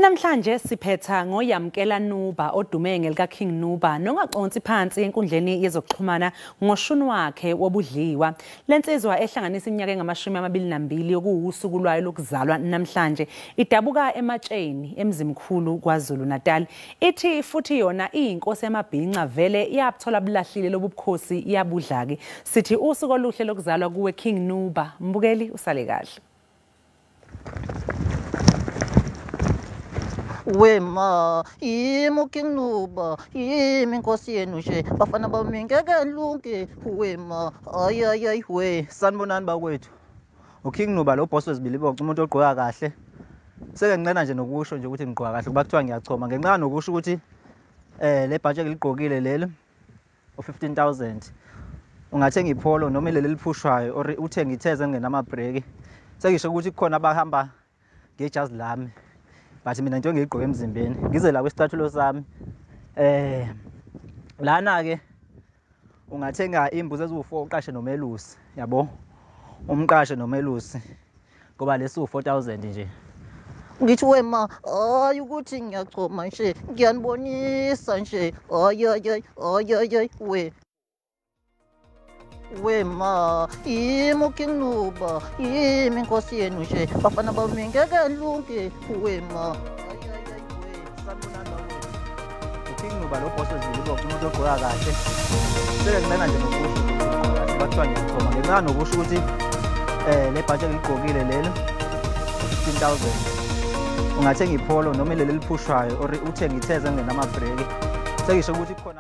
Namhlanje siphetha ngoYamkela Nuba odume ngelika King Nuba nongaconsi phansi enkundleni yezokuxhumana ngoshuni wakhe wobudliwa. Lensizwa ehlanganisa iminyaka engama-22 yokuwusuku lwayo lokuzalwa namhlanje idabuka eMatsheni eMzimkhulu KwaZulu Natal. Ithi futhi yona iyinkosi yamabhinca vele iyabuthola bulahlile lobubukhosi iyabudlaki. Sithi usuku oluhle lokuzalwa kuwe King Nuba. Mbukeli usale kahle. Wema yimi King Nuba yimi inkosi yenu nje bafana bami ngeke lunke wema ay ay ay we. Sanibonani bakwethu, uKing Nuba lo boss wezibiliboco, umuntu ogqoka kahle. Seke nginqena nje nokusho nje ukuthi ngigqoka kahle kuba kuthiwa ngiyachoma, ngenxa nokusho ukuthi le bhatshe ngiligqokile leli u-15,000 ungathenga iPolo noma leli eliphushwayo or uthenge itheze engenamabhreki. Sengisho ukuthi kukhona abahamba ngejazi lami, but mina into engiyigqoke emzimbeni ngize la kwisicathulo sami. Lana ke ungathenga imbuzi eziwu4 uqashe nomelusi, yabo, umqashe nomelusi ngoba lesi u4000 nje. Ngithi wema hayi ukuthi ngiyachoma nje ngiyanibonisa nje ay ay ay ay ay ay we. Wema yimi King Nuba yimi inkosi yenu nje bafana bami ngeke lunke wema. uKing Nuba lo boss wezibiliboco, umuntu ogqoka kahle. Seke nginqena nje nokusho ukuthi ngigqoka kahle kuthiwa ngiyachoma, ngenxa nokusho ukuthi le bhatshe ngiligqokile leli 15,000 ungathenga iPolo noma leli eliphushwayo or uthenge itheze engenamabhreki. Sengisho ukuthi kukhona